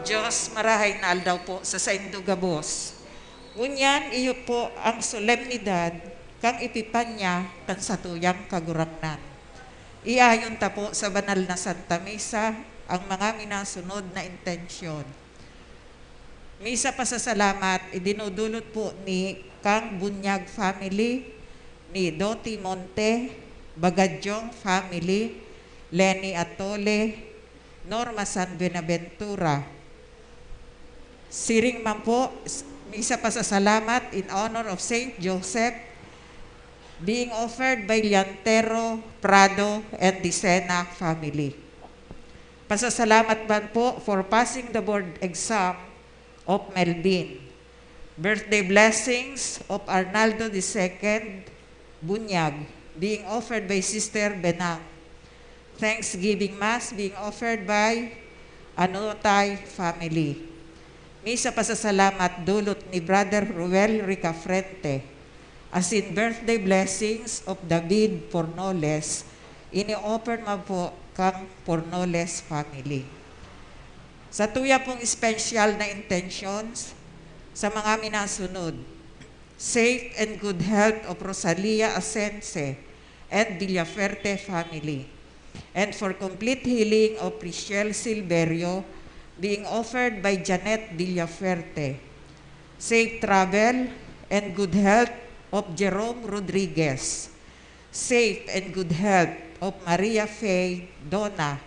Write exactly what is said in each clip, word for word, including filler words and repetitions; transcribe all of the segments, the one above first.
Diyos, marahay na aldaw po sa saindo gabos. Ngunyan, iyo po ang solemnidad kan Epipanya kan satuyang Kagurangnan. Iayon ta po sa banal na Santa Misa ang mga minasunod na intensyon. Misa pasasalamat idinudulot po ni Kang Bunyag family, ni Doti Monte, Bagadyong family, Lenny Atole, Norma San Buenaventura. Siring man po, s- misa pasasalamat in honor of Saint Joseph, being offered by Liantero, Prado, and Dicena family. Pasasalamat man po for passing the board exam of Melvin. Birthday blessings of Arnaldo the second Bunyag being offered by Sister Benang. Thanksgiving Mass being offered by Anotay family. Misa pasasalamat dulot ni Brother Ruel Ricafrente, asin birthday blessings of David Pornoles, ini-offer man po kang Pornoles family. Sa tuya pong espesyal na intentions, sa mga minasunod, safe and good health of Rosalia Asense and Villafuerte family, and for complete healing of Richelle Silverio being offered by Janet Villafuerte. Safe travel and good health of Jerome Rodriguez. Safe and good health of Maria Faye Dona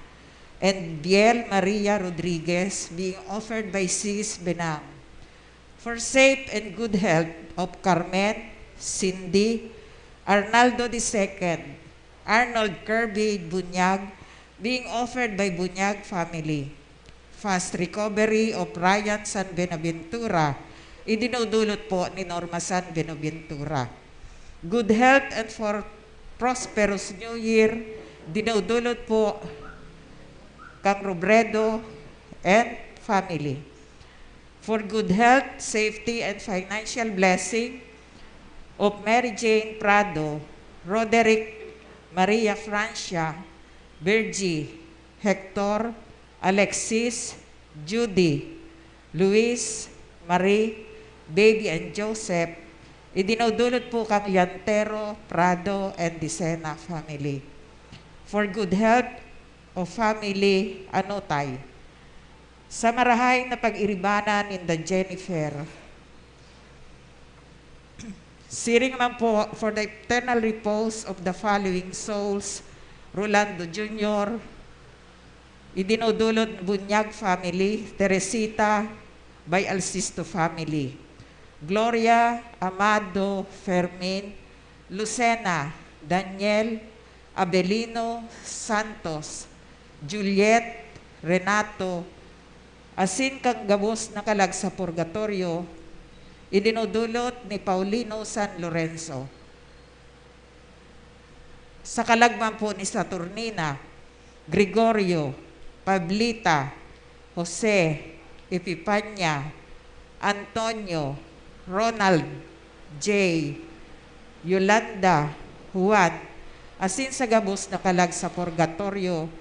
and Biel Maria Rodriguez being offered by Sis Benang. For safe and good health of Carmen, Cindy, Arnaldo the second, Arnold Kirby Bunyag being offered by Bunyag family. Fast recovery of Ryan San Buenaventura, idinudulot po ni Norma San Buenaventura. Good health and for prosperous New Year, dinudulot po kang Robredo and family. For good health, safety, and financial blessing of Mary Jane Prado, Roderick, Maria Francia, Virgie, Hector, Alexis, Judy, Luis, Marie, Baby and Joseph, idinudulot po kang Liantero, Prado, and Dicena family. For good health of family Anotay. Sa marahay na pag-iribanan ninda Jennifer, siring man po for the eternal repose of the following souls: Rolando Junior, idinudulot Bunyag family, Teresita by Alsisto family, Gloria, Amado, Fermin, Lucena, Daniel, Abelino, Santos, Juliet, Renato, asin kan gabos na kalag sa purgatoryo, idinudulot ni Paulino San Lorenzo. Sa kalag man po ni Saturnina, Gregorio, Pablita, Jose, Epifania, Antonio, Ronald, Jay, Yolanda, Juan, asin sa gabos na kalag sa purgatoryo,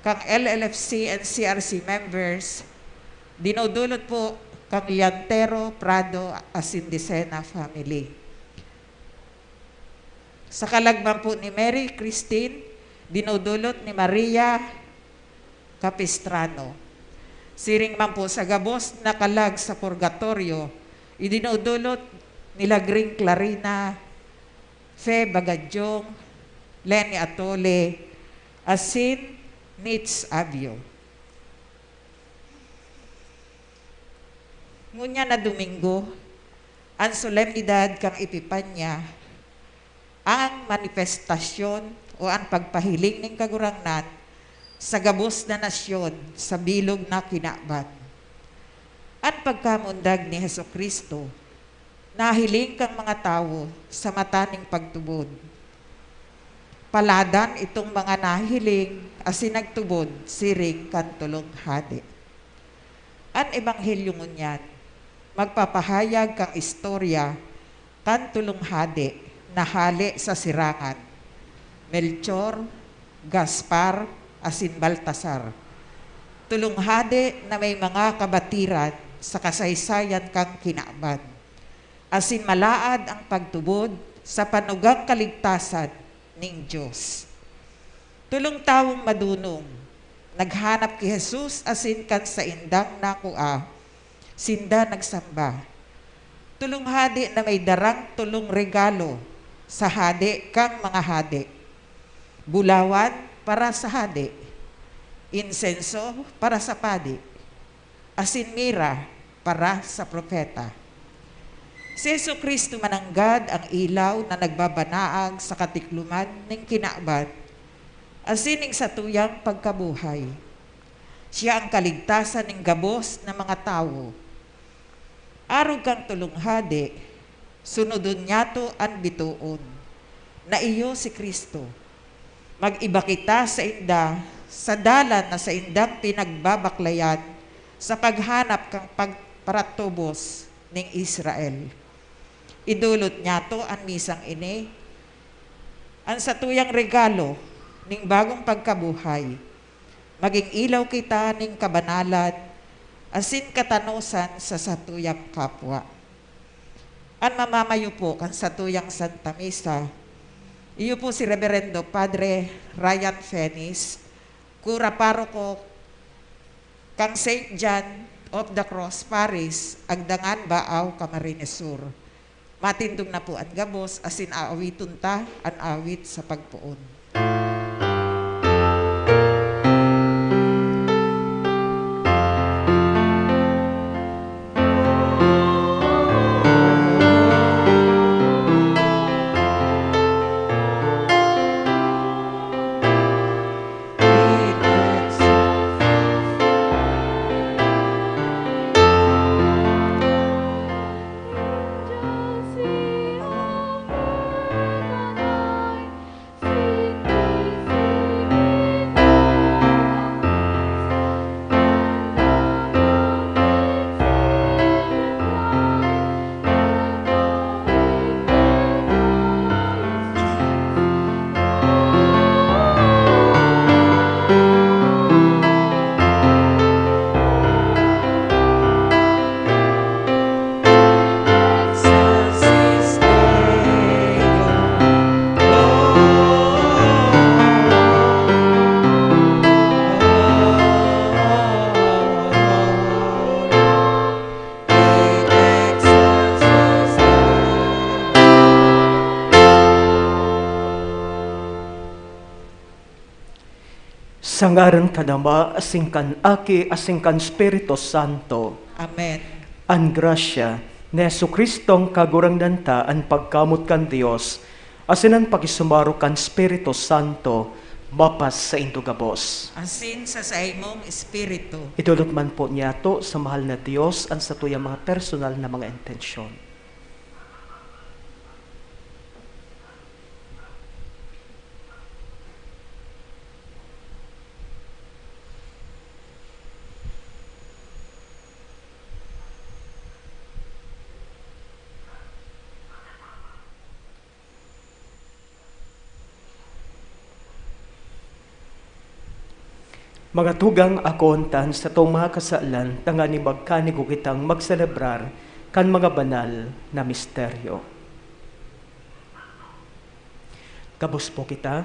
kang L L F C and C R C members, dinudulot po kang Liantero, Prado, asin Dicena family. Sa kalag man po ni Mary Christine, dinudulot ni Maria Capistrano. Siring man po sa gabos na kalag sa purgatoryo, idinudulot ni Lagring Clarina, Fe Bagadyong, Lenny Atole, asin Nits Abio. Ngunyan na Domingo, an solemnidad kan Epipanya, ang manifestasyon o an pagpahiling nin Kagurangnan sa gabos na nasyon sa bilog na kinaban. An pagkamundag ni Jesu-Cristo nahiling kan mga tawo sa mata nin pagtubod. Paladan itong mga nahiling asin nagtubod siring kan tolong hade. An ebanghelyo ngunyan magpapahayag kan istorya kan tolong hade na hale sa sirangan, Melchor, Gaspar, asin Baltasar. Tolong hade na may mga kabatiran sa kasaysayan kan kinaban, asin malaad an pagtubod sa panugang kaligtasan nin Dios. Tolong tawong madonong naghanap ki Jesus asin kan saindang nakua, sinda nagsamba. Tolong hade na may darang tolong regalo sa Hade kan mga hade: bulawan para sa hade, insenso para sa padi, asin mira para sa propeta. Si Jesu-Cristo mananggad an ilaw na nagbabanaag sa katikloman nin kinaban asin nin satuyang pagkabuhay. Siya an kaligtasan nin gabos na mga tawo. Arog kan tolong hade, sunodon niyato an bitoon, na iyo si Cristo. Mag-iba kita sainda sa dalan na saindang pinagbabaklayan sa paghanap kan pagparatubos nin Israel. Idolot niyato an misang ini, an satuyang regalo nin bagong pagkabuhay. Magin ilaw kita nin kabanalan asin katanosan sa satuyang kapwa. An mamamayo po kan satuyang Santa Misa, iyo po si Reberendo Padre Ryan Fenis, Kura Paroko kan Saint John of the Cross Parish, Agdangan, Baao, Camarines Sur. Matindog na po an gabos, asin aawiton ta an awit sa pagpoon. Sa ngaran kan Ama, asin kan Aki, asin kan Espiritu Santo. Amen. An grasya ni Jesu-Cristo, an Kagurangnan ta, an pagkamoot kan Dios, asin an pakisumaro kan Espiritu Santo, mapasaindo gabos. Asin sa saimong espiritu. Idolot man po niyato sa mahal na Dios an satuyang mga personal na mga intensyon. Mga tugang, akoon ta an satong mga kasalan, tanganing magkanigo kitang magselebrar kan mga banal na misteryo. Gabos po kita.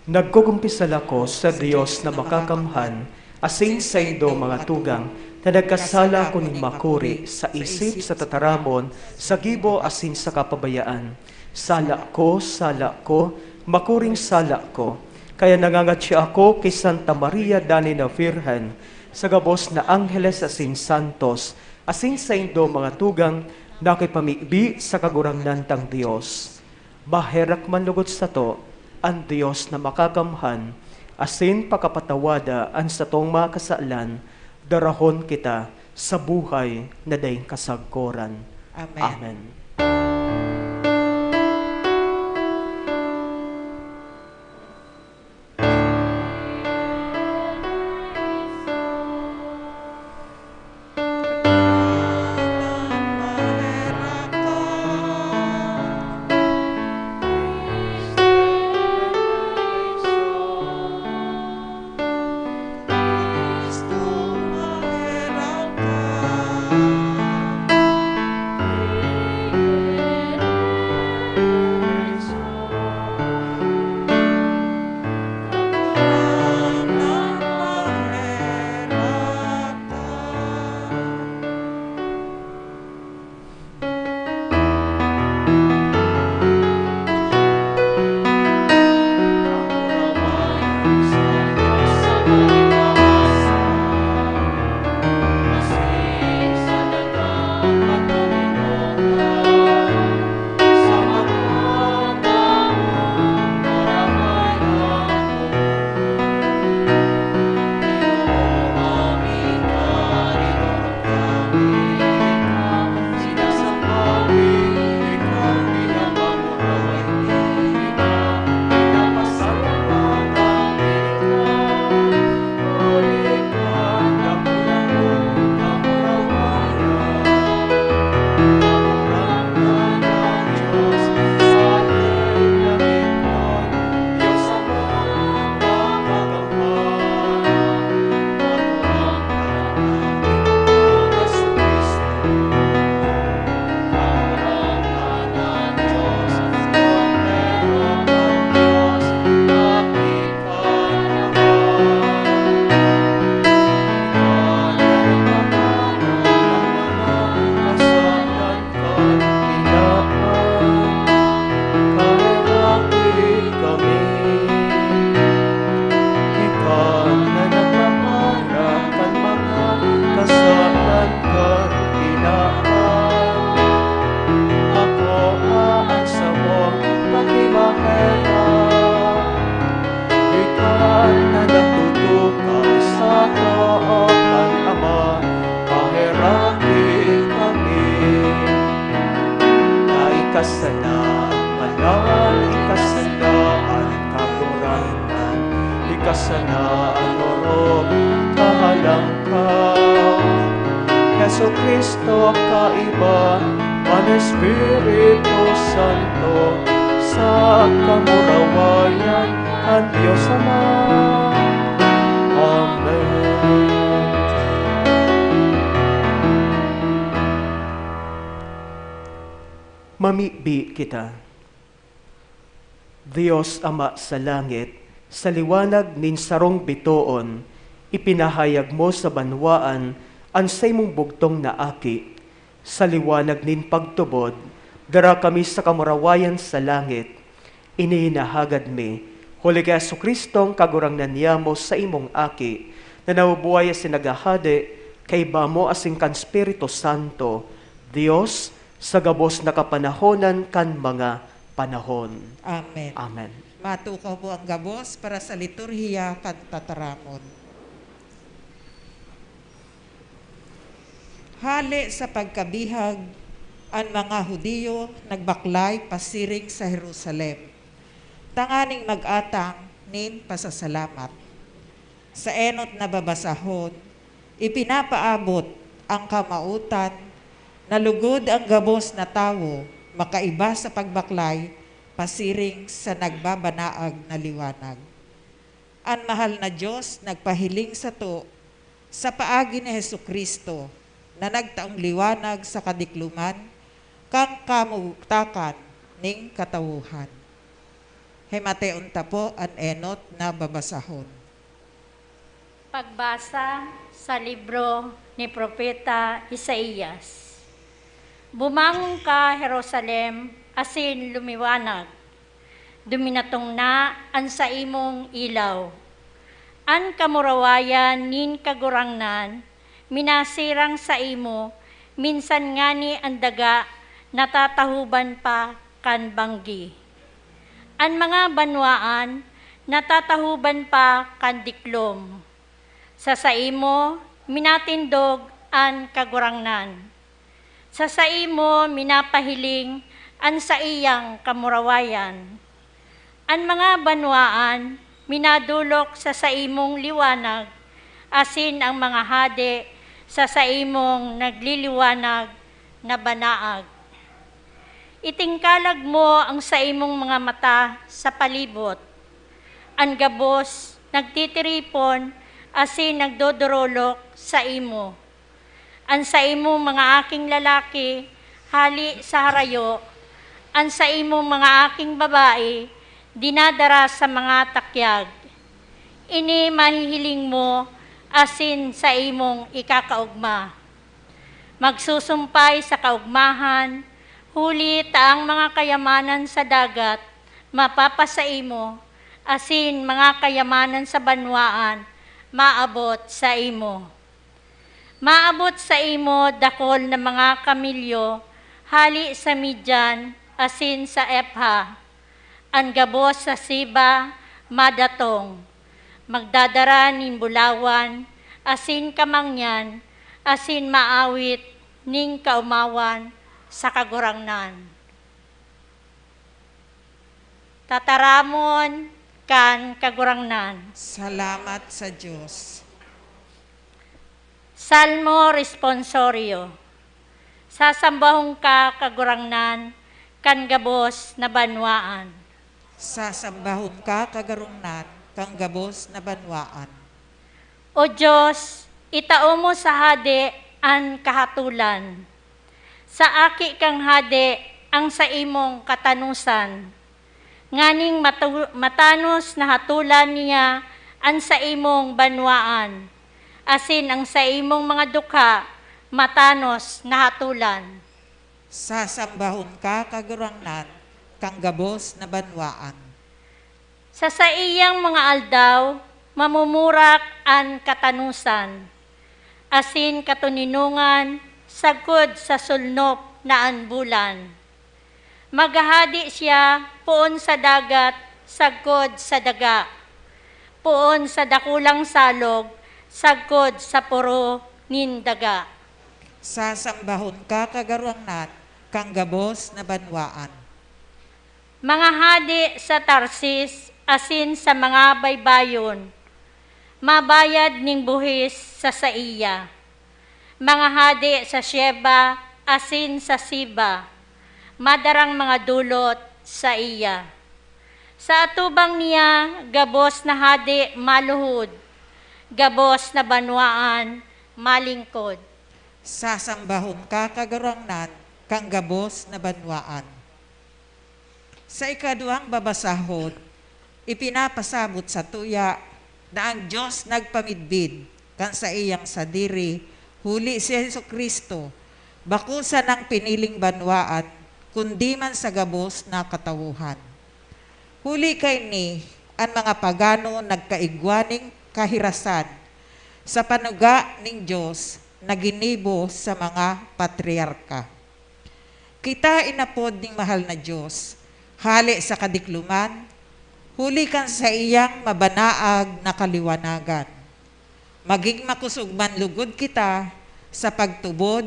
Nagkukumpisal ako sa Dios na makakamhan, asin saindo, mga tugang, na nagkasala ako nin makuri sa isip, sa tataramon, sa gibo, asin sa kapabayaan. Sala ko, sala ko, makuring sala ko. Kaya nangangadya ako ki Santa Maria danay na Birhen, sa gabos na angheles asin santos, asin saindo, mga tugang, na kipamibi sa Kagurangnan tang Dios. Maherak man logod sato an Dios na makakamhan, asin pakapatawada an satong mga kasalan, darahon kita sa buhay na daing kasagkoran. Amen. Amen. Sana ang orog kahalangkaw, Jesu-Cristo kaiba, an Espiritu Santo, sa kamurawayan kan Dios Ama. Amen. Mamibi kita. Dios Ama sa langit, sa liwanag nin sarong bitoon, ipinahayag mo sa banwaan an saimong bugtong na Aki. Sa liwanag nin pagtubod, dara kami sa kamurawayan sa langit. Ini hinahagad mi, huli ki Jesu-Cristong Kagurangnan niyamo, saimong Aki, na nabubuhay asin naghahade kaiba mo asin kan Espiritu Santo, Dios, sa gabos na kapanahonan kan mga panahon. Amen. Amen. Matukaw po ang gabos para sa liturhiya kan tataramon. Hale sa pagkabihag, an mga Judio nagbaklay pasiring sa Jerusalem, tanganing mag-atang nin pasasalamat. Sa enot na babasahon, ipinapaabot an kamawotan na lugod an gabos na tawo makaiba sa pagbaklay pasiring sa nagbabanaag na liwanag. An mahal na Dios nagpahiling sato sa paagi ni Jesu-Cristo na nagtaong liwanag sa kadikloman kan kamugtakan nin katawohan. Himateon ta po an enot na babasahon. Pagbasa sa libro ni Propeta Isaias. Bumangon ka, Jerusalem, asin lumiwanag. Duminatong na an saimong ilaw. An kamurawayan nin Kagurangnan minasirang saimo, minsan ngani an daga natatahoban pa kan banggi. An mga banwaan natatahoban pa kan diklom. Sa saimo minatindog an Kagurangnan. Sa saimo minapahiling an saiyang kamurawayan. An mga banwaan minadolok sa saimong liwanag, asin an mga hade sa saimong nagliliwanag na banaag. Itingkalag mo an saimong mga mata sa palibot. An gabos nagtitiripon asin nagdodorolok saimo. An saimong mga aking lalaki hale sa harayo, an saimong mga aking babayi dinadara sa mga takyag. Ini mahihiling mo asin saimong ikakaogma. Magsusumpay sa kaogmahan, huli ta an mga kayamanan sa dagat mapapasaimo, asin mga kayamanan sa banwaan maabot saimo. Maabot saimo dakul na mga kamelyo hale sa Midian asin sa Ephah. An gabos sa Seba madatong. Magdadara nin bulawan asin kamangyan asin maawit nin kaomawan sa Kagurangnan. Tataramon kan Kagurangnan. Salamat sa Dios. Salmo Responsorio. Sasambahon ka, Kagurangnan, kan gabos na banwaan. Sasambahon ka, Kagurangnan, kan gabos na banwaan. O Dios, itao mo sa hade an kahatolan. Sa aki kan hade an saimong katanosan, nganing matu-, matanos na hatolan niya an saimong banwaan, asin an saimong mga dukha matanos na hatolan. Sasambahon ka, Kagurangnan, kan gabos na banwaan. Sa saiyang mga aldaw, mamumurak an katanosan, asin katoninongan sagkod sa sulnop na an bulan. Maghahade siya poon sa dagat sagkod sa daga, poon sa dakulang salog sagkod sa poro nin daga. Sasambahon ka, Kagurangnan, kan gabos na banwaan. Mga hade sa Tarsis asin sa mga baybayon, Mabayad nin buhis sa saiya. Mga hade sa Sheba asin sa Siba, madarang mga dolot saiya. Sa atubang niya, gabos na hade maluhod, gabos na banwaan malingkod. Sasambahon ka, Kagurangnan, kan gabos na banwaan. Sa ikaduwang babasahon, ipinapasabot satuya na an Dios nagpamidbid kan saiyang sadiri, huli si Jesu-Cristo, bako sanang piniling banwaan, kundi man sa gabos na katawohan. Huli kaini, an mga pagano nagkaigwa nin kahirasan sa panuga nin Dios na ginibo sa mga patriarka. Kita inapod nin mahal na Dios, hale sa kadikloman, huli kan saiyang mabanaag na kaliwanagan. Magin makosog man lugod kita sa pagtubod,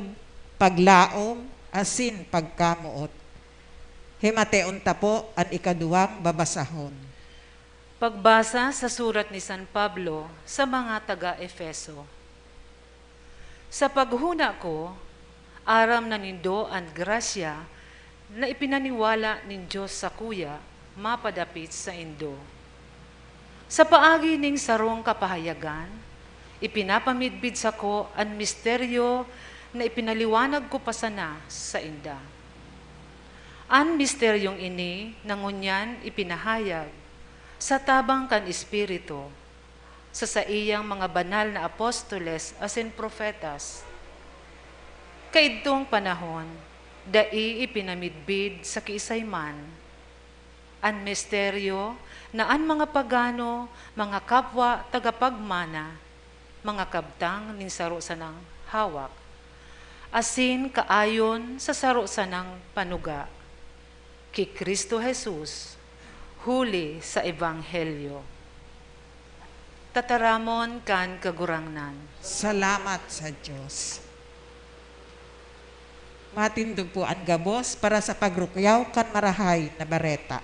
paglaom, asin pagkamoot. Himateon ta po an ikaduwang babasahon. Pagbasa sa surat ni San Pablo sa mga taga-Efeso. Sa paghona ko, aram na nindo an grasya na ipinaniwala nin Dios sakuya mapadapit saindo. Sa paagi ning sarong kapahayagan, ipinapamidbid sako an misteryo na ipinaliwanag ko pa sana sainda. An misteryong ini na ngunyan ipinahayag sa tabang kan Espiritu sa saiyang mga banal na apostoles asin propetas. Kaidtong panahon, dai ipinamidbid sa kiisay man an misteryo na an mga pagano, mga kapwa tagapagmana, mga kabtang nin saro sanang hawak, asin kaayon sa saro sanang panuga, ki Cristo Jesus, huli sa ebanghelyo. Tataramon kan Kagurangnan. Salamat sa Dios. Matindog po an gabos para sa pagrukyaw kan Marahay na Bareta.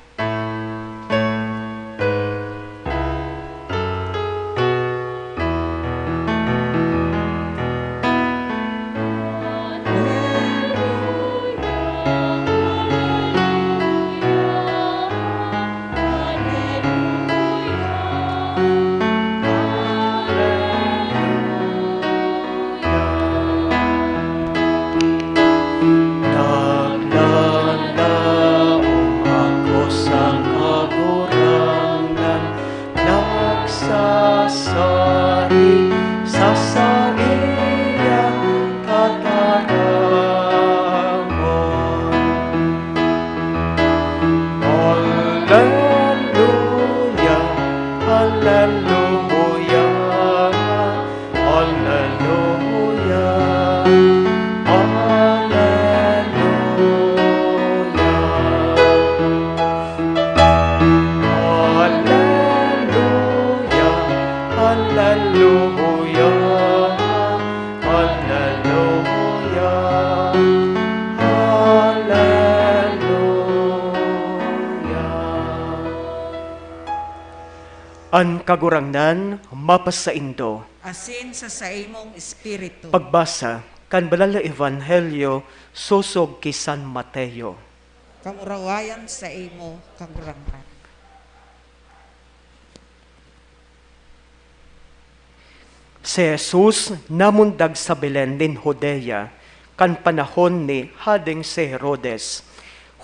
Nagnanaom ako sa Kagurangnan, nagsasari sa saiyang tataramon. Hallelujah, hallelujah, hallelujah, hallelujah. Hallelujah, hallelujah, hallelujah, hallelujah. An Kagurangnan mapasaindo. Asin sa saimong espiritu. Pagbasa kan Banal na Ebanghelyo sosog ki San Mateo. Kamurawayan saimo, Kagurangnan. Si Jesus namundag sa Belen nin Judea kan panahon ni Hadeng si Herodes.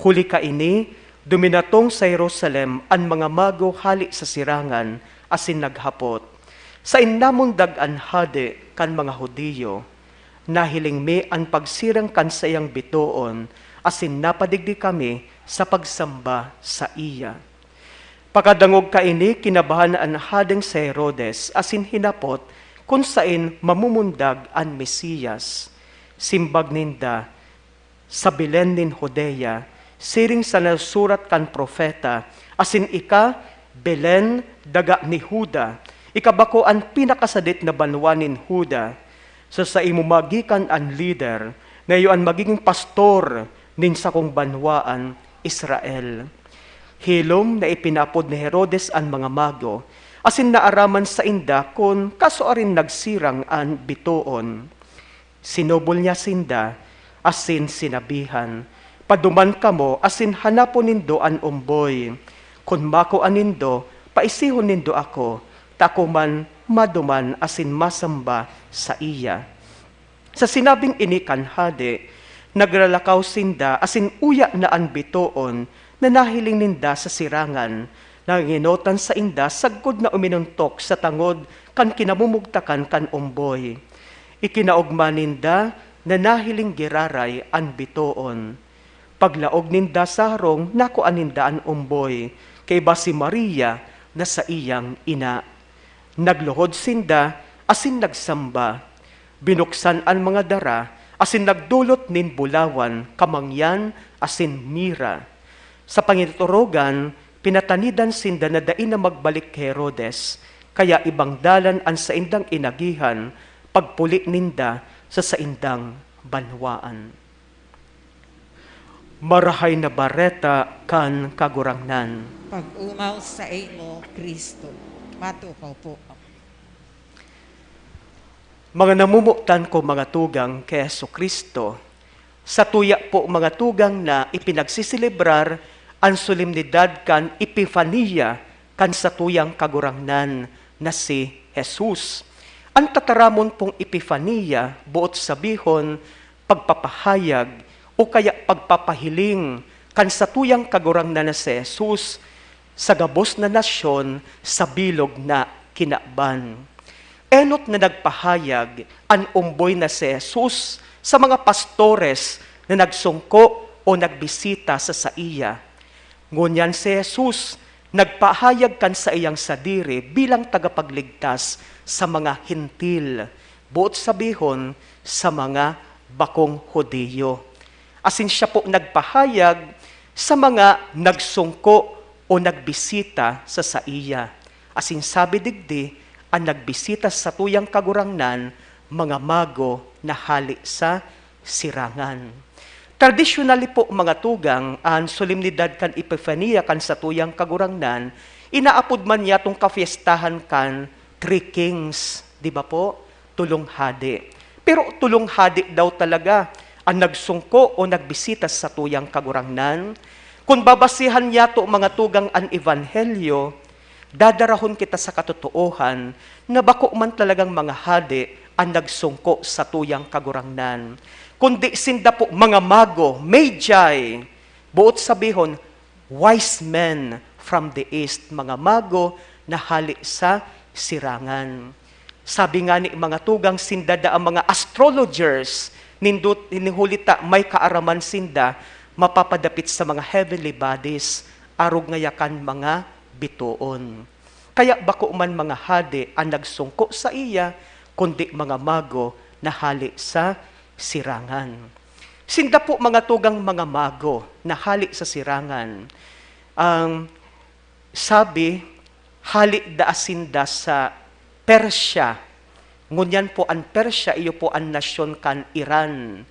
Huli kaini, duminatong sa Jerusalem an mga mago hale sa sirangan asin naghapot, "Saen namundag an Hade kan mga Judio? Nahiling mi an pagsirang kan saiyang bitoon asin napadigdi kami sa pagsamba saiya." Pakadangog kaini, kinabahan an hadeng si Herodes asin hinapot kun saen mamumundag an Mesias. Simbag ninda, "Sa Belen nin Judea, siring sa nasurat kan propeta, asin ika, Belen, daga ni Juda, ika bako an pinakasadit na banwa nin Juda. Sa saimo magikan an lider na iyo an magigin pastor nin sakong banwaan, Israel." Hilom na ipinapod ni Herodes an mga mago, asin naaraman sainda kun kasuarin nagsirang an bitoon. Sinubol niya sinda asin sinabihan, "Paduman kamo asin hanapon nindo an omboy. Kun makua nindo, paisihon nindo ako, ta ako man maduman asin masamba saiya." Sa sinabing ini kan hade, nagralakaw sinda asin uya na an bitoon na nahiling ninda sa sirangan. Nangenotan sainda sagkod na uminuntok sa tangod kan kinamumugtakan kan omboy. Ikinaogma ninda na nahiling giraray an bitoon. Paglaog ninda sa harong, nakua ninda an omboy, kaiba si Maria na saiyang ina. Nagluhod sinda asin nagsamba. Binuksan an mga dara asin nagdolot nin bulawan, kamangyan asin mira. Sa pangiturugan, pinatanidan sinda na dai na magbalik ki Herodes, kaya ibang dalan an saindang inagihan pagpuli ninda sa saindang banwaan. Marahay na Bareta kan Kagurangnan. Pag-omaw saimo, Cristo. Matukaw po. Mga namomotan ko, mga tugang ki Jesu-Cristo, satuya po, mga tugang, na ipinagseselebrar an solemnidad kan Epifania kan satuyang Kagurangnan na si Jesus. An tataramon pong Epifania, boot sabihon, pagpapahayag o kaya pagpapahiling kan satuyang Kagurangnan na si Jesus sa gabos na nasyon sa bilog na kinaban. Enot na nagpahayag an omboy na si Jesus sa mga pastores na nagsungko o nagbisita sa saiya. Ngunyan si Jesus nagpahayag kan saiyang sadiri bilang tagapagligtas sa mga Hentil, boot sabihon, sa mga bakong Judio. Asin siya po nagpahayag sa mga nagsungko o nagbisita sa saiya. Asin sabi digdi, an nagbisita sa satuyang Kagurangnan, mga mago na hale sa sirangan. Tradisyonally po, mga tugang, an solemnidad kan Epifania kan satuyang Kagurangnan, inaapod man niyatong kafiestahan kan Three Kings, di ba po? Tulong hade. Pero tulong hade daw talaga an nagsungko o nagbisita sa satuyang Kagurangnan. Kun babasihan niyato, mga tugang, an Ebanghelyo, dadarahon kita sa katotoohan na bako man talagang mga hade an nagsungko sa satuyang Kagurangnan, kundi sinda po mga mago, magi, boot sabihon, wise men from the east, mga mago na hale sa sirangan. Sabi nga ni mga tugang, sinda daa mga astrologers, nindot, huli ta may kaaraman sinda mapapadapit sa mga heavenly bodies, arog ngaya kan mga bitoon. Kaya bako man mga hade an nagsungko saiya, kundi mga mago na hale sa sirangan. Sinda po, mga tugang, mga mago na hale sa sirangan. Ang sabi, hale daa sinda sa Persia. Ngunyan po, an Persia, iyo po an nasyon kan Iran.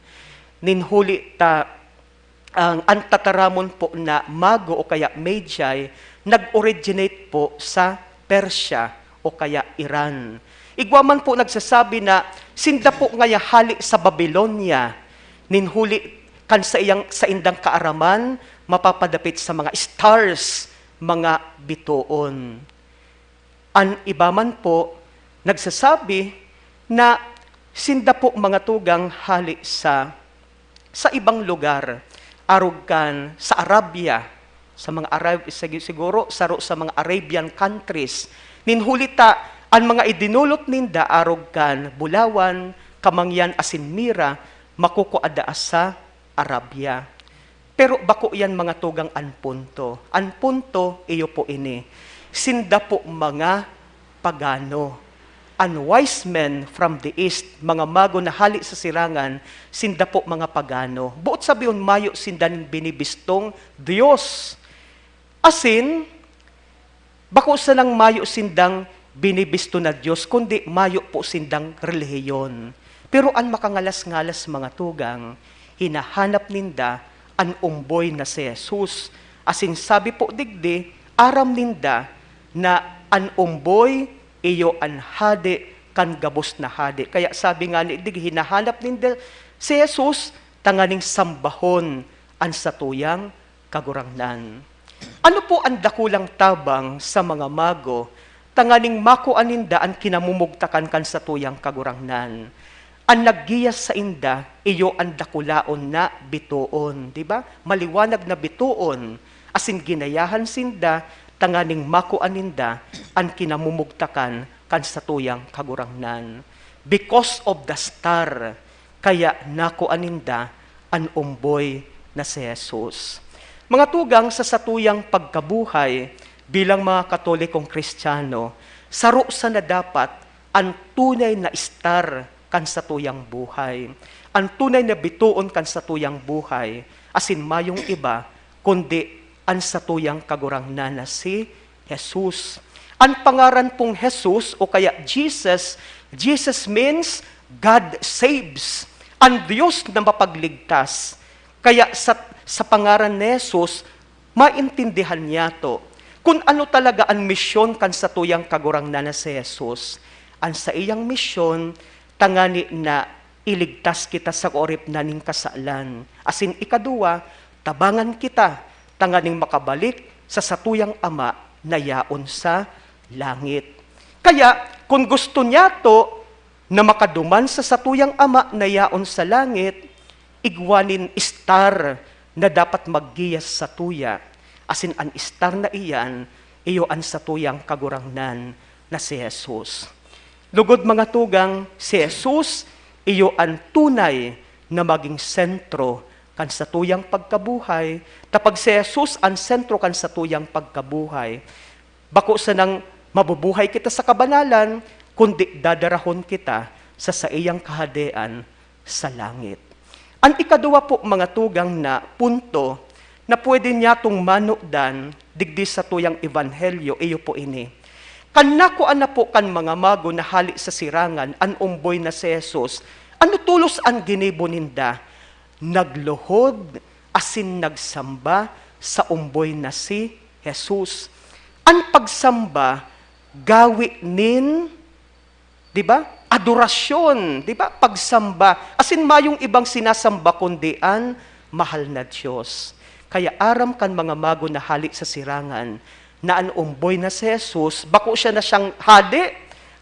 Nin huli ta, ang, an tataramon po na mago o kaya magi, nag-originate po sa Persia o kaya Iran. Igwa man po nagsasabi na sinda po ngaya hale sa Babilonia, nin huli kan saiyang, saindang kaaraman, mapapadapit sa mga stars, mga bitoon. An iba man po nagsasabi na sinda po, mga tugang, hale sa, sa ibang lugar, arog kan sa Arabia, sa mga Arab-, sig-, siguro saro sa mga Arabian countries. Nin huli ta, an mga idinolot ninda arog kan bulawan, kamangyan asin mira, makukua daa sa Arabia. Pero bako yan, mga tugang, an punto. An punto, iyo po ini. Sinda po mga pagano. An wise men from the east, mga mago na hale sa sirangan, sinda po mga pagano. Boot sabihon, mayo sinda nin binibistong Dios. Asin, bako sanang mayo sindang binibisto na Dios, kundi mayo po sindang relihiyon. Pero an makangalas-ngalas, mga tugang, hinahanap ninda an omboy na si Jesus. Asin sabi po digdi, aram ninda na An omboy, iyo an hade kan gabos na hade. Kaya sabi nga ni, digdi hinahanap ninda si Jesus tanganing sambahon an satuyang Kagurangnan. Ano po an dakulang tabang sa mga mago tanganing makua ninda an kinamumugtakan kan satuyang Kagurangnan? An naggiya sainda, iyo an dakulaon na bitoon, di ba? Maliwanag na bitoon, asin ginayahan sinda tanganing makua ninda an kinamumugtakan kan satuyang Kagurangnan. Because of the star, kaya nakua ninda an omboy na si Jesus. Mga tugang, sa satuyang pagkabuhay bilang mga Katolikong Kristiyano, saro sana dapat an tunay na star kan satuyang buhay, an tunay na bitoon kan satuyang buhay, asin mayong iba kundi an satuyang Kagurangnan na si Jesus. An pangaran pong Jesus o kaya Jesus, Jesus means God saves, an Diyos na mapagligtas. Kaya sa, sa pangaran ni Jesus, maintindihan niyato kun ano talaga an misyon kan satuyang Kagurangnan na si Jesus. An saiyang misyon, tangani na iligtas kita sa kaoripnan nin kasalan. Asin ikaduwa, tabangan kita tanganing makabalik sa satuyang Ama na yaon sa langit. Kaya, kun gusto niyato na makaduman sa satuyang Ama na yaon sa langit, igwa nin star na dapat maggiya sa satuya, asin an star na iyan iyo an satuyang Kagurangnan na si Jesus. Lugod, mga tugang, si Jesus iyo an tunay na maging sentro kan satuyang pagkabuhay. Ta pag si Jesus an sentro kan satuyang pagkabuhay, bako sanang mabubuhay kita sa kabanalan, kundi dadarahon kita sa saiyang Kahadean sa langit. An ikaduwa po, mga tugang, na punto na pwede niyatong manudan digdi satuyang ebanghelyo, iyo po ini. Kan nakua na po kan mga mago na hale sa sirangan an omboy na si Jesus, ano tolos an ginibo ninda? Nagluhod asin nagsamba sa omboy na si Jesus. An pagsamba, gawe nin, di ba? Adorasyon, di ba? Pagsamba. Asin mayong ibang sinasamba kundi an mahal na Diyos. Kaya aram kan mga mago na hale sa sirangan na an omboy na si Jesus, bako siya na siyang hade,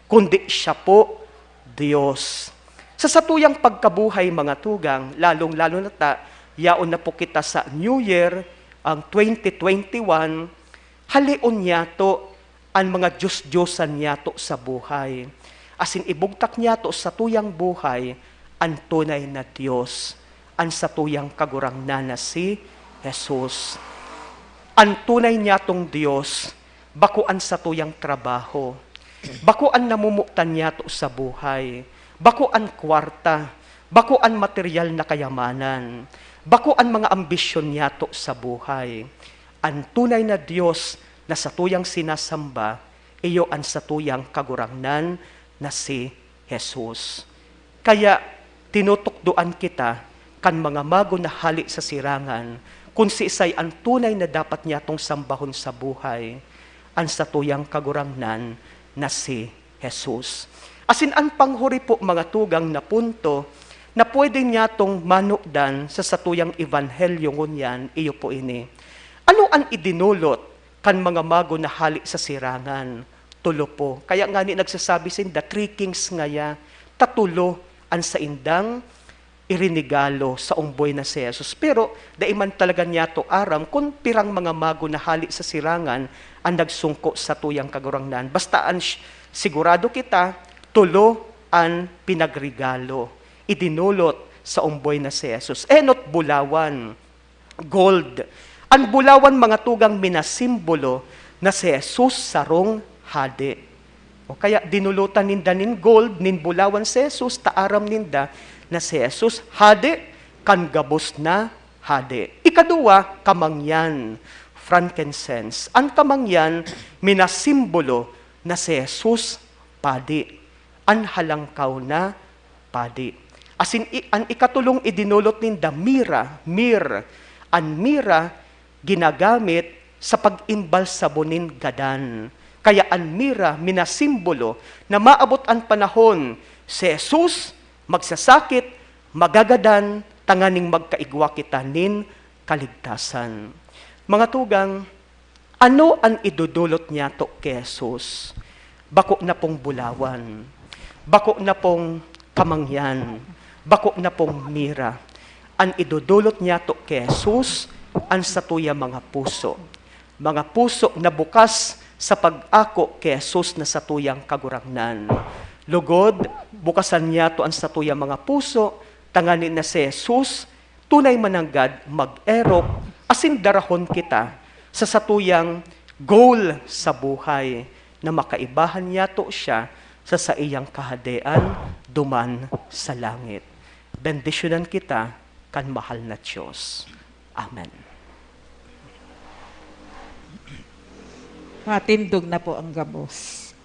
kundi siya po Diyos. Sa satuyang pagkabuhay, mga tugang, lalong-lalo na ta, yaon na po kita sa New Year, ang twenty twenty-one, haleon niyato an mga dios-diosan niyato sa buhay. Asin ibugtak niyato sa tuyang buhay an tunay na Dios, an satuyang Kagurangnan na si Jesus. An tunay niyatong Dios, bako an satuyang trabaho, bako an namomotan niyato sa buhay, bako an kwarta, bako an material na kayamanan, bako an mga ambisyon niyato sa buhay. An tunay na Dios na satuyang sinasamba, iyo an satuyang Kagurangnan na si Jesus. Kaya tinutukdoan kita kan mga mago na hale sa sirangan, kun siisay an tunay na dapat niyatong sambahon sa buhay, an satuyang Kagurangnan na si Jesus. Asin an panghuri po, mga tugang, na punto na pwede niyatong manudan sa satuyang ebanghelyo ngunyan, iyo po ini. Ano an idinolot kan mga mago na hale sa sirangan? Tulo po. Kaya ngani nagsasabi sinda, "Three kings ngaya, ta tulo an saindang irinigalo sa omboy na si Jesus." Pero dai man talaga niyato aram kun pirang mga mago na hale sa sirangan an nagsungko sa tuyang Kagurangnan. Basta an sh-, sigurado kita, tulo an pinagregalo, idinolot sa omboy na si Jesus. Enot bulawan, gold. An bulawan, mga tugang, minasimbolo na si Jesus sarong hade. O kaya, dinolotan ninda nin gold, nin bulawan si Jesus, ta aram ninda na si Jesus hade kan gabos na hade. Ikaduwa, kamangyan, frankincense. An kamangyan, minasimbolo na si Jesus padi, an halangkaw na padi. Asin i-, an ikatulong idinolot ninda, mira, myrrh. An mira ginagamit sa pag-imbalsamo nin gadan. Kaya an mira minasimbolo na maabot an panahon, si Jesus magsasakit, magagadan, tanganing magkaigwa kita nin kaligtasan. Mga tugang, ano an idodolot niyato ki Jesus? Bako na pong bulawan, bako na pong kamangyan, bako na pong mira. An idodolot niyato ki Jesus, an satuya mga puso. Mga puso na bukas sa pag-ako ki Jesus na satuyang Kagurangnan. Lugod, bukasan niyato an satuyang mga puso, tanganing si Jesus tunay mananggad mag-erok asin darahon kita sa satuyang goal sa buhay, na makaibahan niyato siya sa saiyang kahadean duman sa langit. Bendisyonan kita kan mahal na Dios. Amen. Matindog na po ang gabos.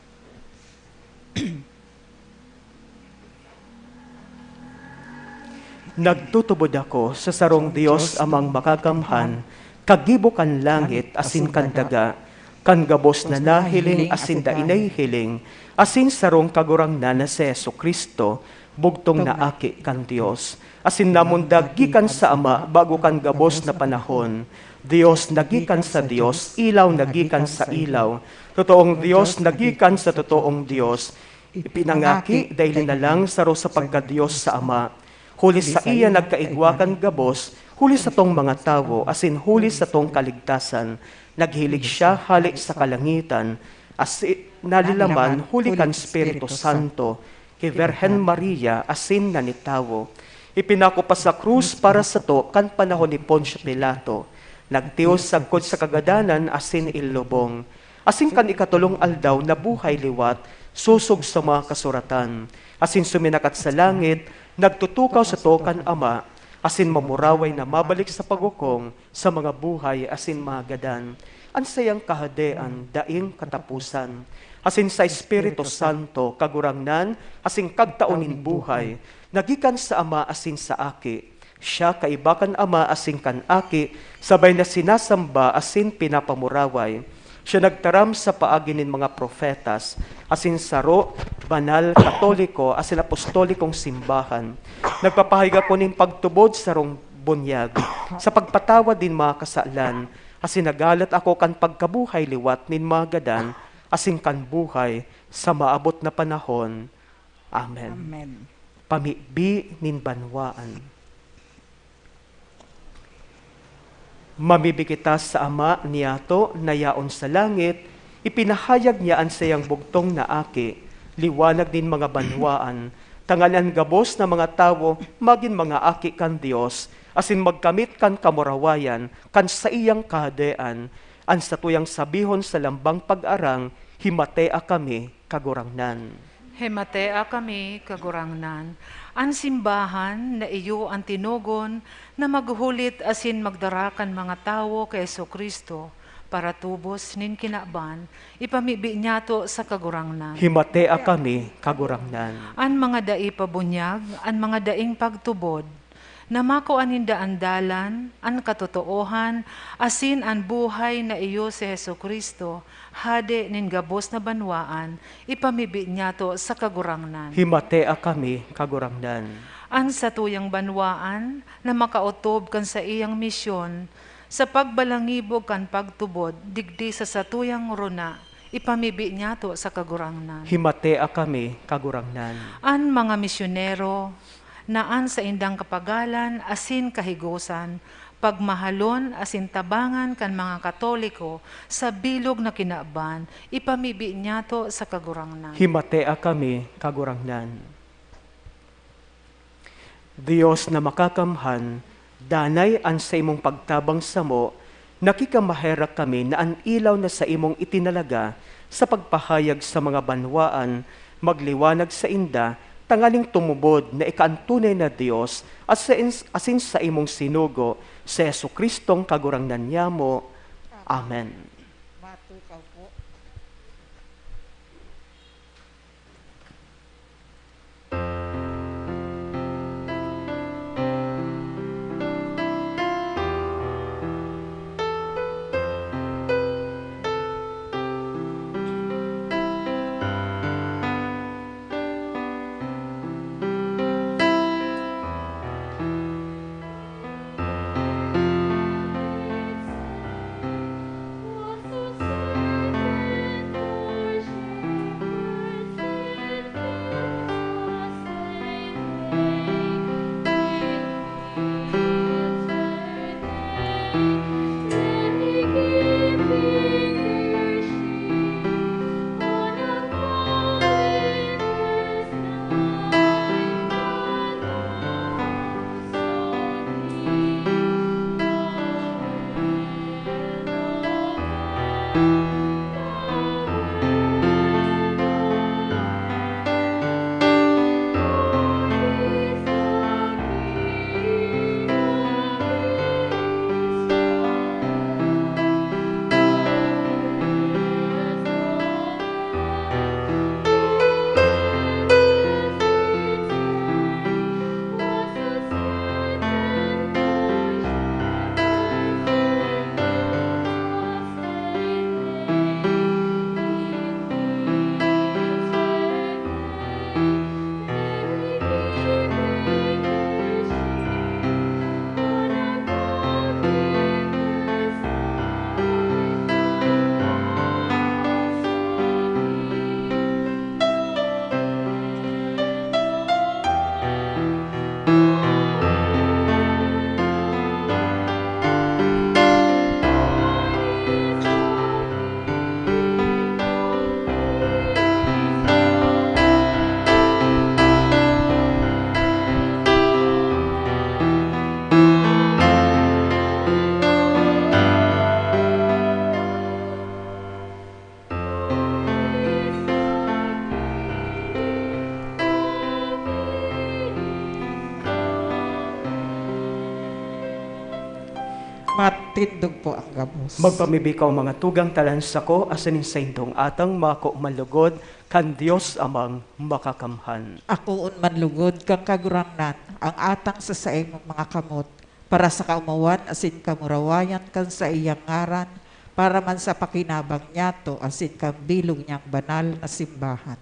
Nagtutubod ako sa sarong Dios Amang Makakamhan, kagibo kan langit asin kan daga, kan gabos na nahiling asin dai nahihiling, asin sarong Kagurangnan na si Jesu-Cristo, bugtong na Aki kan Dios, asin namundag gikan sa Ama bago kan gabos na panahon. Dios na gikan sa Dios, ilaw na gikan sa ilaw, totoong Dios na gikan sa totoong Dios. Ipinangaki, dai linalang, saro sa pagka-Dios sa Ama. Huli saiya nagkaigwa kan gabos, huli satong mga tawo, asin huli satong kaligtasan. Naghilig siya hale sa kalangitan, asin nalilaman huli kan Espiritu Santo, ki Birhen Maria, asin nanitawo. Ipinako pa sa krus para sato kan panahon ni Poncio Pilato. Nagtios sagkod sa kagadanan asin inlubong. Asin kan ikatolong aldaw nabuhay liwat, sosog sa mga kasuratan. Asin suminakat sa langit, nagtutukaw sato kan Ama, asin mamuraway na mabalik sa paghukom sa mga buhay asin mga gadan. An saiyang kahadean daing kataposan. Asin sa Espiritu Santo, Kagurangnan, asin Kagtao nin buhay, na gikan sa Ama asin sa Aki. Siya kaiba kan Ama asin kan Aki, sabay na sinasamba asin pinapamuraway. Siya nagtaram sa paagi nin mga propetas, asin saro, banal, katoliko, asin apostolikong simbahan. Nagpapahiga ko nin pagtubod sarong bunyag, sa pagpatawad nin mga kasalan, asin naghalat ako kan pagkabuhay liwat nin mga gadan, asin kan buhay sa maabot na panahon. Amen. Amen. Pamibi nin banwaan. Mamibi kita sa Ama niyato na yaon sa langit, ipinahayag niya an saiyang bugtong na Aki, liwanag nin mga banwaan, tanganing an gabos na mga tawo magin mga aki kan Dios, asin magkamit kan kamurawayan kan saiyang kahadean. An satuyang sabihon sa lambang pag-arang, "Himatea kami, Kagurangnan." Himatea kami, Kagurangnan. An simbahan na iyo an tinugon na maghulit asin magdara kan mga tawo ki Jesu-Cristo, paratubos nin kinaban, ipamibi niyato sa Kagurangnan. Himatea kami, Kagurangnan. An mga dai pa bunyag, an mga daing pagtubod, na makua ninda an dalan, an katotoohan, asin an buhay na iyo si Jesu-Cristo, Hade nin gabos na banwaan, ipamibi niyato sa Kagurangnan. Himatea kami, Kagurangnan. An satuyang banwaan na makaotob kan saiyang misyon, sa pagbalangibog kan pagtubod digdi sa satuyang rona, ipamibi niyato sa Kagurangnan. Himatea kami, Kagurangnan. An mga misyonero na an saindang kapagalan asin kahigosan pagmahalon asin tabangan kan mga Katoliko sa bilog na kinaban, ipamibi niyato sa Kagurangnan. Himatea kami, Kagurangnan. Dios na makakamhan, danay an saimong pagtabang samo, nakikamaherak kami na an ilaw na saimong itinalaga sa pagpahayag sa mga banwaan magliwanag sainda, tanganing tumubod na ika an tunay na Dios, asin, asin saimong sinugo, si Jesu-Cristong Kagurangnan niamo. Amen. Matukaw po. Tindog po ang gabos. Magpamibi ka, o mga tugang, ta an sako asin an saindong atang mako man lugod kan Dios Amang Makakamhan. Akoon man lugod kan Kagurangnan ang atang sa saimong mga kamot, para sa kaomawan asin kamurawayan kan saiyang ngaran, para man sa pakinabang niyato asin kan bilog niyang banal na simbahan.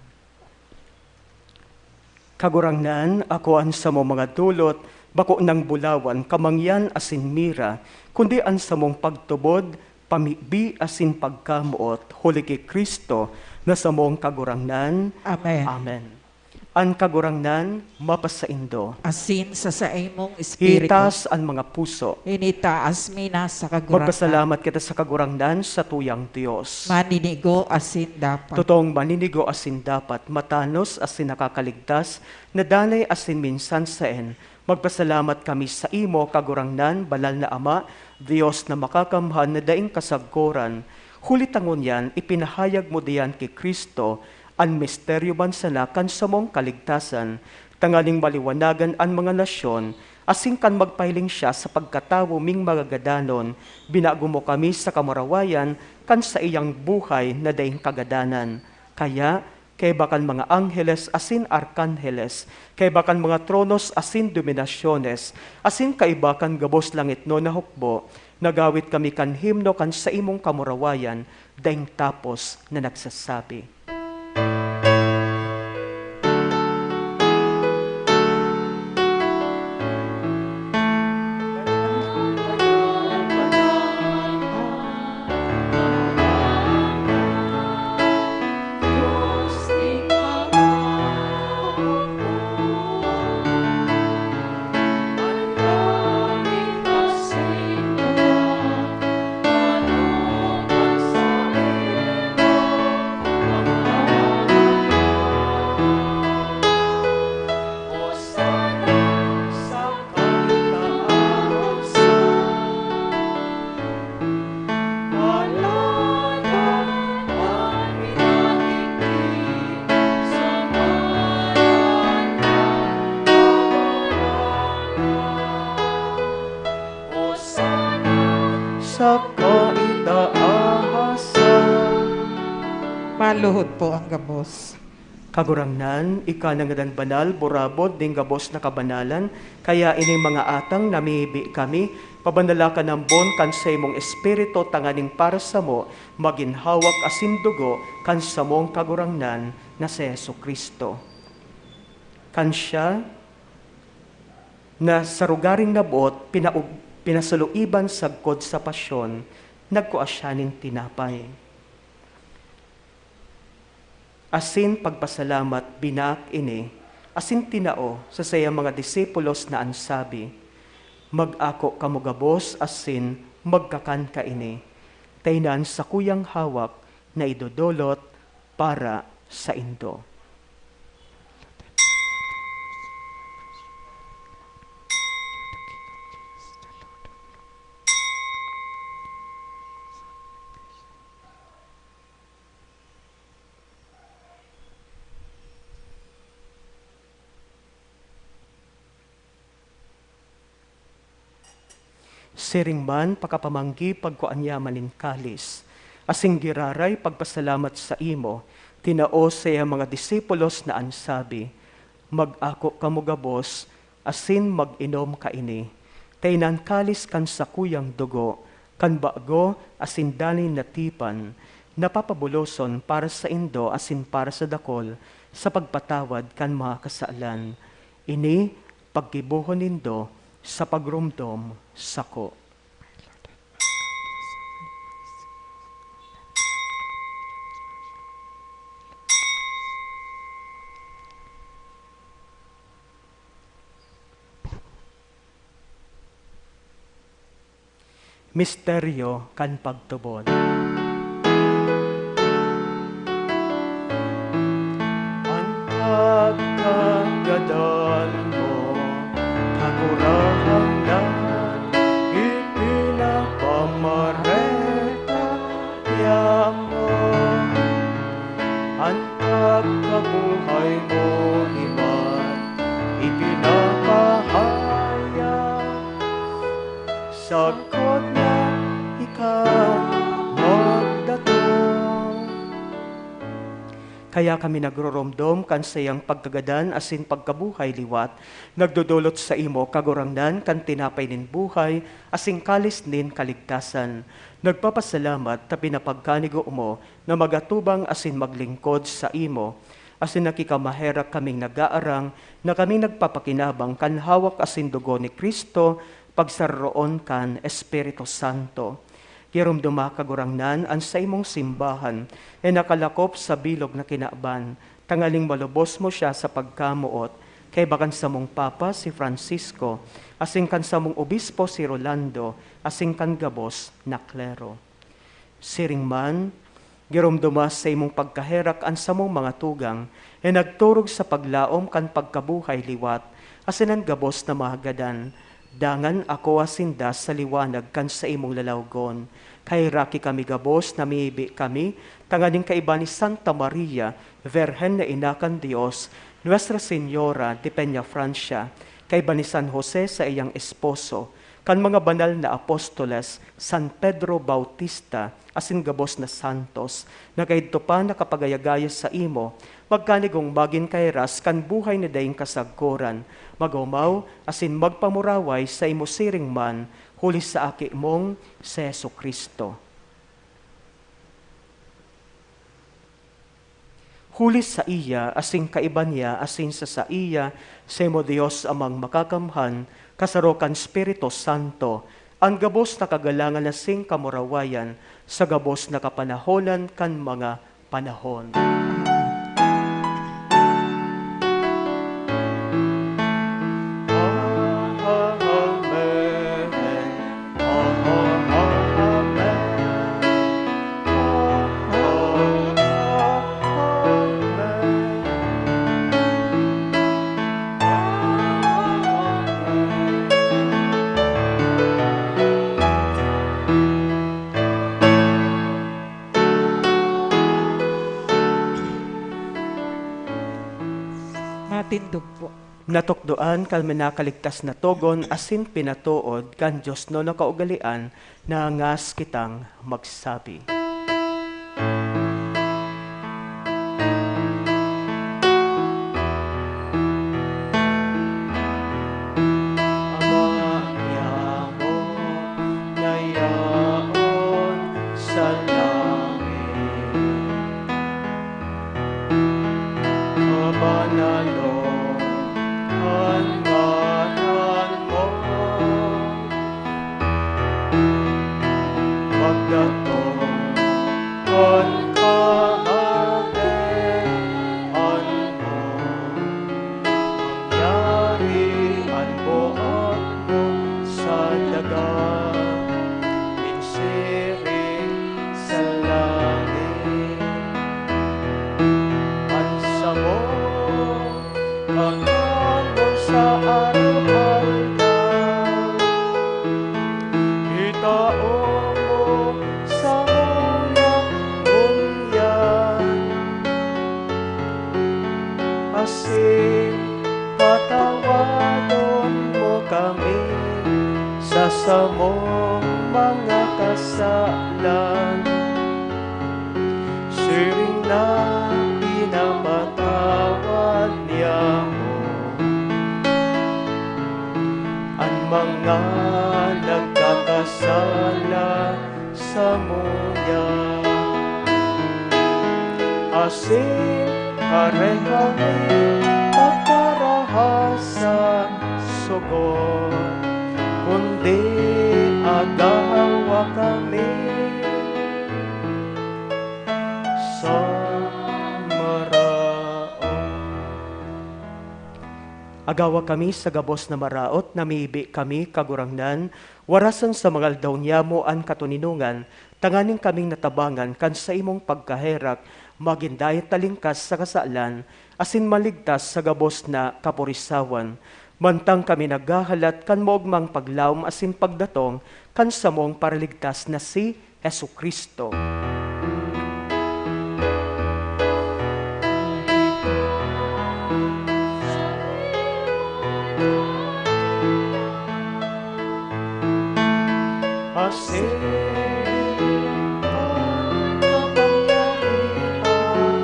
Kagurangnan, ako an samong mga dolot, bako nang bulawan, kamangyan asin mira, kundi an samong pagtubod, pamibi asin pagkamoot, huli ki Cristo na samong Kagurangnan. Amen. Amen. An Kagurangnan mapasaindo. Asin sa saimong espiritu. Itaas an mga puso. Initaas mi na sa Kagurangnan. Magpasalamat kita sa Kagurangnan, satuyang Dios. Maninigo asin dapat. Totoong maninigo asin dapat, matanos asin nakakaligtas, na danay asin minsan saen. Magpasalamat kami saimo, Kagurangnan, Banal na Ama, Dios na Makakamhan na daing kasagkoran. Huli ta ngunyan, ipinahayag mo diyan ki Cristo an misteryo man sana kan samong kaligtasan, tanganing maliwanagan an mga nasyon, asin kan magpahiling siya sa pagkatawo ming mga gadanon, binago mo kami sa kamurawayan kan saiyang buhay na daing kagadanan. Kaya, kaiba kan mga angheles asin arkanheles, kaiba kan mga tronos asin dominasyones, asin kaiba kan gabos langitnon na hukbo, nagawit kami kan himno kan saimong kamurawayan, daing tapos na nagsasabi. Saka itaahasan. Maluhod po ang gabos. Kagurangnan, ika na ngadan banal, burabod nin gabos na kabanalan, kaya ining mga atang namibi kami, pabanala ka nambon kan saimong Espiritu tanganing para samo magin hawak asin dugo kan samong Kagurangnan na si Jesu-Cristo. Kan siya na sa rugaring naboot, pinaug-, pinasaloiban sagkod sa pasyon, nagkua siya nin tinapay. Asin pagpasalamat, binaak ini, asin tinao sa saiyang mga disipulos na an sabi, "Mag-ako kamo gabos asin magkakan kaini. Ta ini an sakuyang hawak na idodolot para saindo." Siring man, pakapamanggi, pagkua niya man nin kalis, asin giraray pagpasalamat saimo, tinao sa iyang mga disipulos na an sabi, "Mag-ako kamo gabos, asin mag-inom kaini. Ta ini an kalis kan sakuyang dugo, kan bago asin danay na tipan, na papabuloson para saindo asin para sa dakul sa pagpatawad kan mga kasalan. Ini paggibohon nindo sa pagromdom sako." Misteryo kan pagtubod. An pagkagadan mo, Kagurangnan, ipinapamareta niamo. An pagkabuhay mo, imat ipinapahayag. Sagkod na Kaya kami nagroromdom kan saiyang pagkagadan asin pagkabuhay liwat, nagdodolot saimo, Kagurangnan, kan tinapay nin buhay asin kalis nin kaligtasan. Nagpapasalamat ta pinapagkanigo mo na magatubang asin maglingkod saimo, asin nakikamaherak kaming nagaarang na kami nagpapakinabang kan hawak asin dugo ni Cristo, pagsararoon kan Espiritu Santo. Giromdoma, Kagurangnan, an saimong simbahan, e nakalakop sa bilog na kinaban, tanganing malubos mo siya sa pagkamoot, kaiba kan samong Papa, si Francisco, asin kan samong Obispo, si Rolando, asin kan gabos na klero. Siring man, giromdoma sa imong pagkaherak an samong mga tugang, e nagturog sa paglaom kan pagkabuhay liwat, asin an gabos na mga gadan, dangan akoa sinda sa liwanag kan saimong lalawgon. Kaheraki kami gabos, namibi kami, tanganing kaiba ni Santa Maria, Virgen na Ina kan Dios, Nuestra Señora de Peñafrancia, kaiba ni San Jose, saiyang esposo, kan mga banal na apostoles, San Pedro Bautista, asin gabos na santos, na kaidto pa nakapagayagaya saimo, magkanigong magin kahiras kan buhay na daing kasagkoran, mag-omaw asin magpamuraway saimo siring man, huli sa Aki mong si Jesu-Cristo. Huli saiya, asin kaiba niya, asin sa saiya, saimo Dios Amang Makakamhan, kasaro kan Espiritu Santo, an gabos na kagalangan asin kamurawayan sa gabos na kapanahonan kan mga panahon. Matindog po. Natukdoan kan minakaligtas na togon asin pinatood kan Dios na kaugalean, nangangas kitang magsabi. Ama niamo na yaon sa langit, mabanalon an ngaran mo, magdatong an kaharian mo, mangyari an boot mo sa daga nin siring sa langit. An samong pagkaon sa araw-araw, itao mo samong ngunyan, asin patawadon mo kami sa samong mga kasalan, siring na pinapatawad niamo an mga nagkakasala samuya. Asin pareho mi pagkarahay sa sugot, kundi agawa kami sa maraot. Agawa kami sa gabos na maraot, namibi kami, Kagurangnan, warasan sa mga aldaw niyamo an katoninongan, tanganing kaming natabangan kan saimong pagkaherak, magin dai talingkas sa kasalan, asin maligtas sa gabos na kapurisawan. Mantang kami naghahalat kan maogmang paglaom asin pagdatong kan samong Paraligtas na si Jesu-Cristo. Asin an kapangyarihan,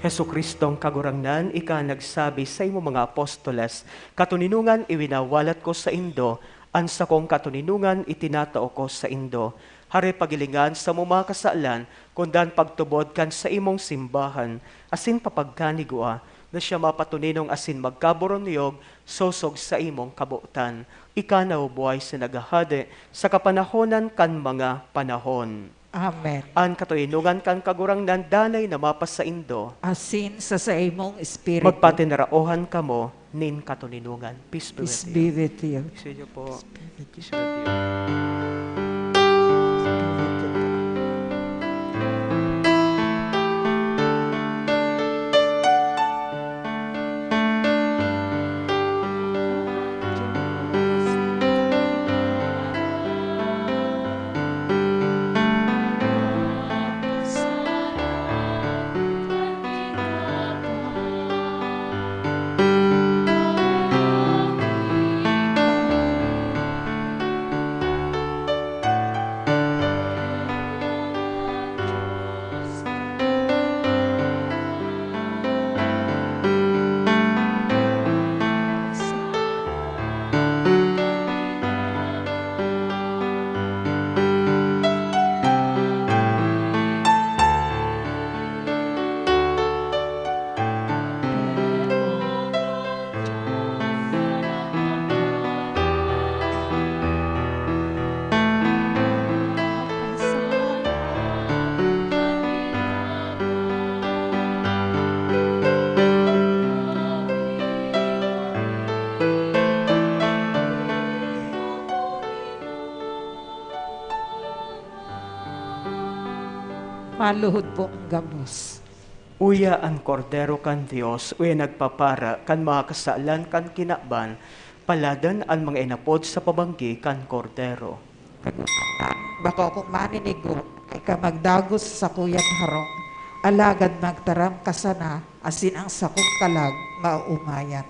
Jesu-Cristong Kagurangnan, ika nagsabi saimong mga apostoles, "Katoninongan iwinawalat ko saindo, an sakong katoninongan itinatao ko saindo." Hare pagilingan samo mga kasalan, kundan pagtubod kan saimong simbahan, asin papagkanigua, na siya mapatoninong asin magkaboronyog sosog saimong kabotan. Ika na, O buhay sa naghahade, sa kapanahonan kan mga panahon. Amen. An katoninongan kan Kagurangnan danay na mapasaindo. Asin sa saimong espiritu. Magpatinaraohan kamo nin katoninongan. Peace be with you. Peace be with you. Peace be with you po. Peace be with you. Maluhod po ang gabos. Uya an Kordero kan Dios, uya nagpapara kan mga kasalan kan kinaban, paladan an mga inapod sa pabanggi kan Kordero. Bako kong maninigo, ay ka magdagos sa sakuyang harong, alagad magtaram ka sana, asin ang sakong kalag maoomayan.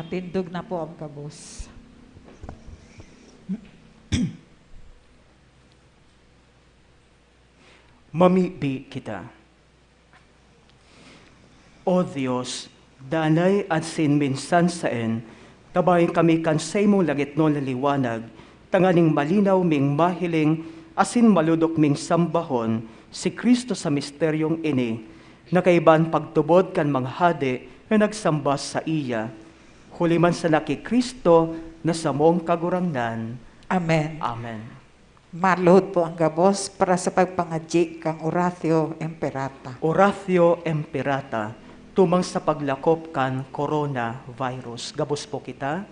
Tindog na po ang gabos. Mamibi kita. O Dios, danay asin minsan saen, tabangi kami kan saimong lagitnon na liwanag, tanganing malinaw ming mahiling asin malodok ming sambahon si Cristo sa misteryong ini, na kaiba an pagtubod kan mga hade na nagsamba saiya, huli man sana ki Cristo na samong Kagurangnan. Amen. Amen. Maluhod po ang gabos para sa pagpangadyi kan Oratio Imperata. Oratio Imperata, tumang sa paglakop kan coronavirus. Gabos po kita.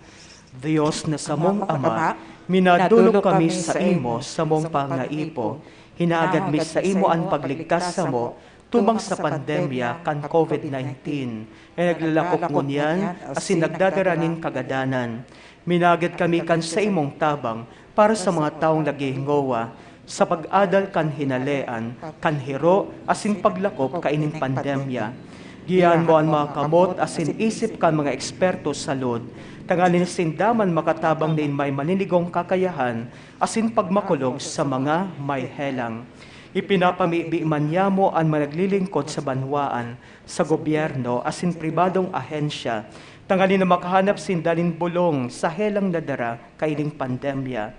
Dios na samong Ama, minadolok kami saimo samong pangaipo. Hinagad mi saimo an pagligtas samo tumang sa pandemya kan covid nineteen, na naglalakop ngunyan asin nagdadara nin kagadanan. Minagad kami kan saimong tabang para sa mga tawong naghihingowa, sa pag-adal kan hinalean, kan hiro, asin paglakop kaining pandemya. Giyaan mo an mga kamot asin isip kan mga eksperto sa salud, tanganing sinda man makatabang nin may maninigong kakayahan asin pagmakulog sa mga may helang. Ipinapamibi man niamo an mga naglilingkod sa banwaan, sa gobyerno asin pribadong ahensya, tanganing makahanap sinda nin bolong sa helang na dara kaining pandemya.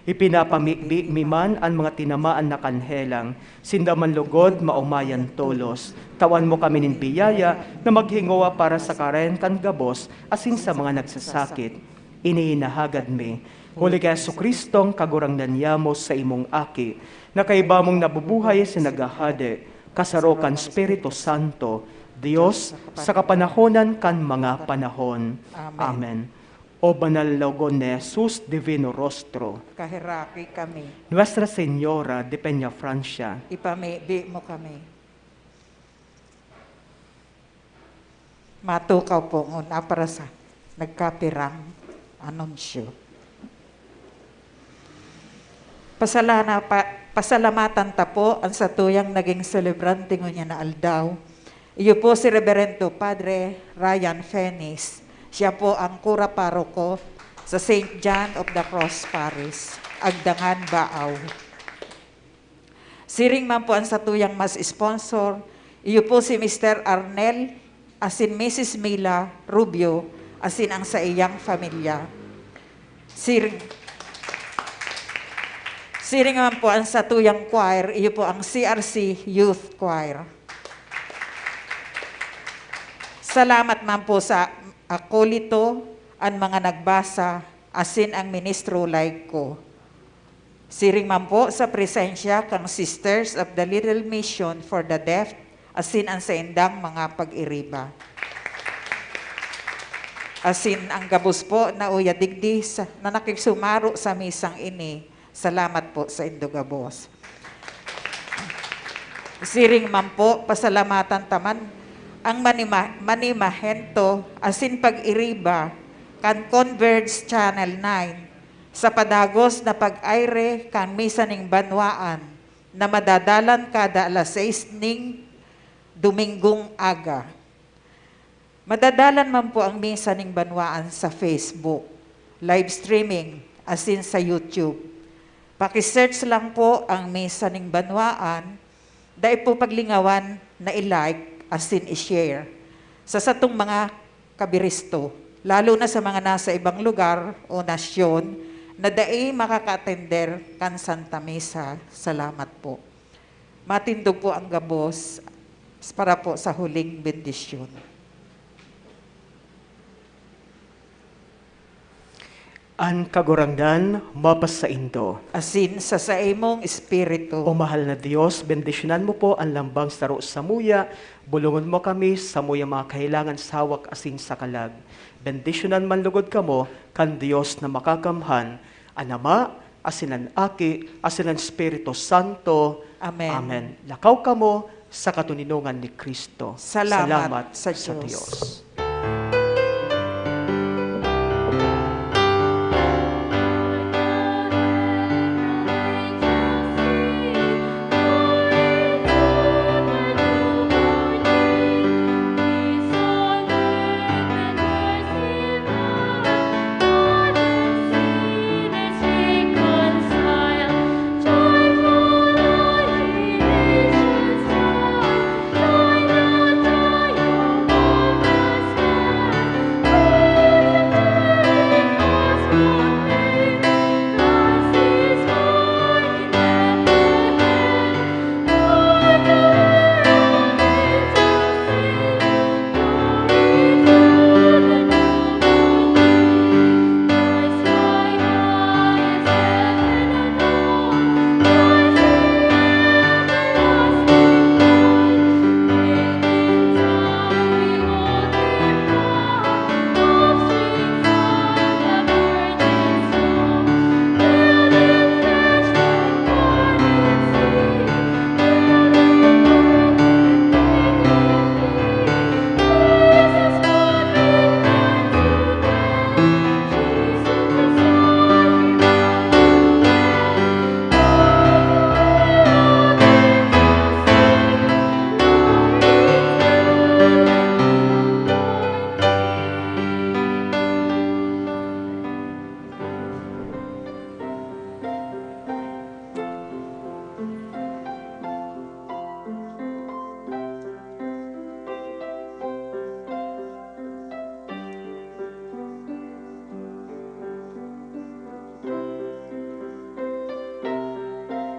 Ipinapamibi mi man an mga tinamaan na kan helang, sinda man lugod maomayan tolos. Tawan mo kami nin biyaya na maghingowa para sa karayan kan gabos asin sa mga nagsasakit. Ini hinahagad mi, huli ki Jesu-Cristong Kagurangnan niamo, saimong Aki, na kaiba mong nabubuhay asin naghahade, kasaro kan Espiritu Santo, Dios, sa kapanahonan kan mga panahon. Amen. Amen. O banal na Logos ni Jesus, Divino Rostro. Kaheraki kami. Nuestra Señora de Peñafrancia. Ipamibi mo kami. Matukaw po nguna para sa nagkapirang anunsyo. Pasalana-, pa-, pasalamatan ta po an satuyang naging selebrante ngunyan na aldaw. Iyo po si Reberendo Padre Ryan Fenis. Siya po ang kura paroko sa Saint John of the Cross Parish, Agdangan, Baao. Siring man po an satuyang mas sponsor, iyo po si Mister Arnel asin Missus Mila Rubio asin ang saiyang pamilya. Siring, siring man po an satuyang choir, iyo po ang C R C Youth Choir. Salamat man po sa akolito, an mga nagbasa, asin ang ministro like ko. Siring man po sa presensya kan Sisters of the Little Mission for the Deaf asin an saindang mga pag-iriba. Asin ang gabos po na uya digdi sa, na nakisumaro sa misang ini, salamat po saindo gabos. Siring man po, pasalamatan ta man ang manima-, manimahento asin pag-iriba kan Converge Channel nine, sa padagos na pag-aire kan Misa nin Banwaan na madadalan kada alas sais nin Domingong aga. Madadalan man po ang Misa nin Banwaan sa Facebook, live streaming, asin sa YouTube. Paki-search lang po ang Misa nin Banwaan, dai po paglingawan na i-like asin i-share sa satong mga kabiristo, lalo na sa mga nasa ibang lugar o nasyon na dai makaka-atender kan Santa Misa. Salamat po. Matindog po ang gabos para po sa huling bendisyon. An Kagurangnan mapasaindo. Asin sa saimong espiritu. O mahal na Dios, bendisyonan mo po an lambang saro samuya, bolongon mo kami sa samuyang mga kahelangan sa hawak asin sa kalag. Bendisyonan man lugod kamo kan Dios na Makakamhan, an Ama, asin an Aki, asin an Espiritu Santo. Amen. Amen. Lakaw kamo sa katoninongan ni Cristo. Salamat sa Dios.